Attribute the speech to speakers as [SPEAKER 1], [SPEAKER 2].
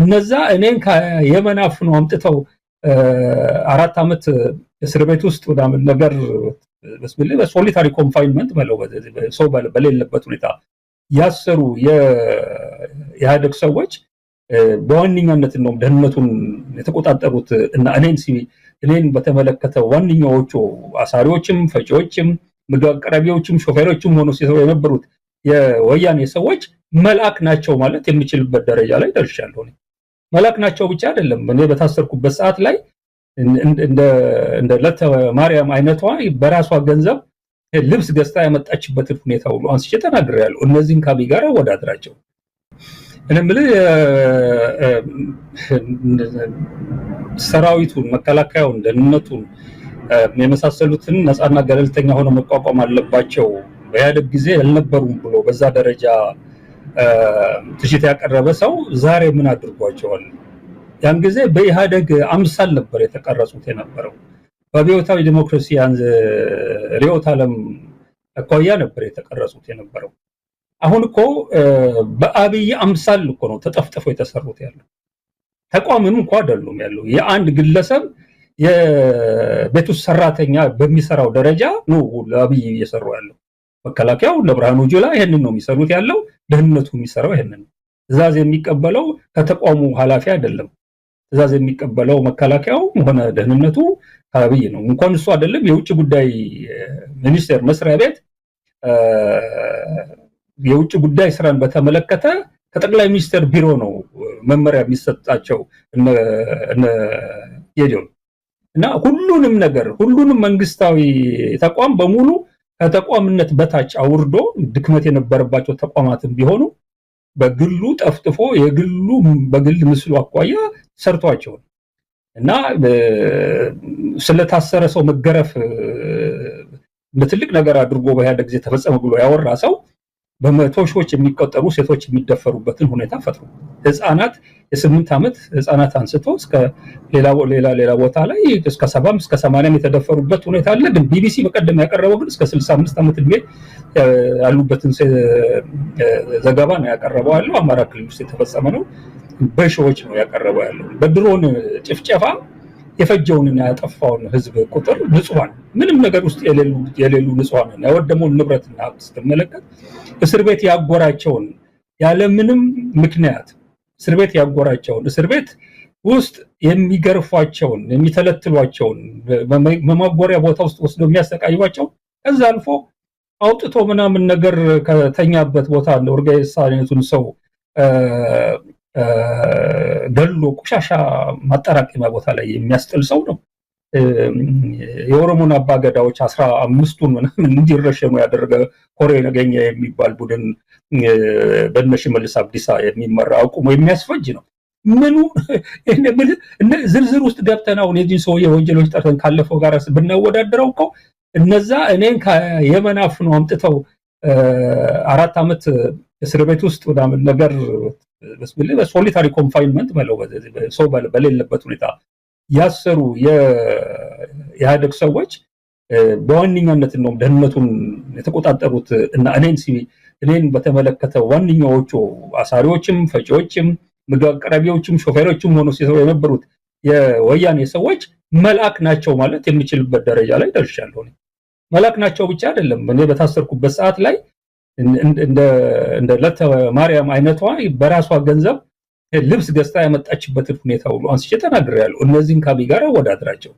[SPEAKER 1] እነዛ እኔን ከየመን አፍኖ አምጥተው 4 ዓመት እስር ቤት ውስጥ ምናምን ነገር በ solitary confinement በለው፣ ሰው በሌለበት ሁኔታ ያሰሩ የኢህአዴግ ሰዎች፣ በዋነኛነት እንደውም ደህንነቱን የተቆጣጠሩት እና እኔን በተመለከተ ዋነኛዎቹ አሳሪዎችም፣ ፈጪዎችም፣ ምግብ አቅራቢዎችም፣ ሾፌሮችም ሆኖ ሲሰሩ የነበሩት የወያኔ ሰዎች መልአክ ናቸው ማለት የሚችልበት ደረጃ ላይ ደርሻለሁ። መልአክ ናቸው ብቻ አይደለም። እኔ በታሰርኩበት ሰዓት ላይ እንደ ለተ ማርያም አይነቷ በራሷ ገንዘብ ልብስ ገዝታ ያመጣችበትን ሁኔታ ሁሉ አንስቼ ተናግሬያለሁ። እነዚህን ከአብይ ጋር አወዳድራቸው። እኔ የምልህ ሰራዊቱን፣ መከላከያውን፣ ደህንነቱን የመሳሰሉትን ነፃና ገለልተኛ ሆነው መቋቋም አለባቸው፣ በኢህአዴግ ጊዜ አልነበሩም ብሎ በዛ ደረጃ ትችት ያቀረበ ሰው ዛሬ ምን አድርጓቸዋል? ያን ጊዜ በኢህአዴግ አምሳል ነበር የተቀረጹት የነበረው። በአብዮታዊ ዲሞክራሲ ርዕዮተ ዓለም አኳያ ነበር የተቀረጹት የነበረው። አሁን እኮ በአብይ አምሳል እኮ ነው ተጠፍጥፈው የተሰሩት ያለው። ተቋምም እንኳ አይደሉም ያለው፣ የአንድ ግለሰብ የቤት ውስጥ ሰራተኛ በሚሰራው ደረጃ ነው ለአብይ እየሰሩ ያለው። መከላከያው ለብርሃኑ ጁላ ይሄንን ነው የሚሰሩት ያለው። ደህንነቱ የሚሰራው ይሄንን ነው። ትዕዛዝ የሚቀበለው ከተቋሙ ኃላፊ አይደለም። ትዕዛዝ የሚቀበለው መከላከያው ሆነ ደህንነቱ ከአብይ ነው። እንኳን እሱ አይደለም፣ የውጭ ጉዳይ ሚኒስቴር መስሪያ ቤት የውጭ ጉዳይ ስራን በተመለከተ ከጠቅላይ ሚኒስትር ቢሮ ነው መመሪያ የሚሰጣቸው እነ ጌዲዮን። እና ሁሉንም ነገር፣ ሁሉንም መንግስታዊ ተቋም በሙሉ ከተቋምነት በታች አውርዶ፣ ድክመት የነበረባቸው ተቋማትን ቢሆኑ በግሉ ጠፍጥፎ የግሉ በግል ምስሉ አኳያ ሰርቷቸው እና ስለታሰረ ሰው መገረፍ እንደ ትልቅ ነገር አድርጎ በኢህአዴግ ጊዜ ተፈጸመ ብሎ ያወራ ሰው በመቶ ሺዎች የሚቆጠሩ ሴቶች የሚደፈሩበትን ሁኔታ ፈጥሮ፣ ህፃናት፣ የ8 ዓመት ህፃናት አንስቶ እስከ ሌላ ሌላ ሌላ ቦታ ላይ እስከ 70ም እስከ 80ም የተደፈሩበት ሁኔታ አለ። ግን ቢቢሲ በቀደም ያቀረበው ግን እስከ 65 ዓመት እድሜ ያሉበትን ዘገባ ነው ያቀረበው ያለው። አማራ ክልል ውስጥ የተፈጸመ ነው። በሺዎች ነው ያቀረበው ያለው። በድሮን ጭፍጨፋ የፈጀውንና ያጠፋውን ህዝብ ቁጥር፣ ንጹሐን፣ ምንም ነገር ውስጥ የሌሉ ንጹሐን፣ ያወደመውን ንብረትና ሀብት ስትመለከት፣ እስር ቤት ያጎራቸውን፣ ያለምንም ምክንያት እስር ቤት ያጎራቸውን፣ እስር ቤት ውስጥ የሚገርፏቸውን፣ የሚተለትሏቸውን፣ በማጎሪያ ቦታ ውስጥ ወስዶ የሚያሰቃዩቸው፣ ከዛ አልፎ አውጥቶ ምናምን ነገር ከተኛበት ቦታ ኦርጋይሳ አይነቱን ሰው ገሎ ቆሻሻ ማጠራቀሚያ ቦታ ላይ የሚያስጥል ሰው ነው። የኦሮሞን አባገዳዎች 15ቱን ምናምን እንዲረሸኑ ያደረገ ኮሬ ነገኛ የሚባል ቡድን በእነ ሽመልስ አብዲሳ የሚመራ አቁሞ የሚያስፈጅ ነው። ምኑ ዝርዝር ውስጥ ገብተን አሁን የዚህን ሰውዬ ወንጀሎች ጠርተን ካለፈው ጋር ብናወዳደረው እኮ እነዛ እኔን ከየመን አፍኖ አምጥተው 4 ዓመት እስር ቤት ውስጥ ምናምን ነገር በ solitary confinement በለው፣ ሰው በሌለበት ሁኔታ ያሰሩ የኢህአዴግ ሰዎች፣ በዋነኛነት እንደውም ደህንነቱን የተቆጣጠሩት እና እኔን በተመለከተ ዋነኛዎቹ አሳሪዎችም፣ ፈጪዎችም፣ ምግብ አቅራቢዎችም፣ ሾፌሮችም ሆኖ ሲሰሩ የነበሩት የወያኔ ሰዎች መልአክ ናቸው ማለት የሚችልበት ደረጃ ላይ ደርሻለሁ። መልአክ ናቸው ብቻ አይደለም። እኔ በታሰርኩበት ሰዓት ላይ እንደ ለተ ማርያም አይነቷ በራሷ ገንዘብ ልብስ ገዝታ ያመጣችበትን ሁኔታ ሁሉ አንስቼ ተናግሬያለሁ። እነዚህን ከአብይ ጋር አወዳድራቸው።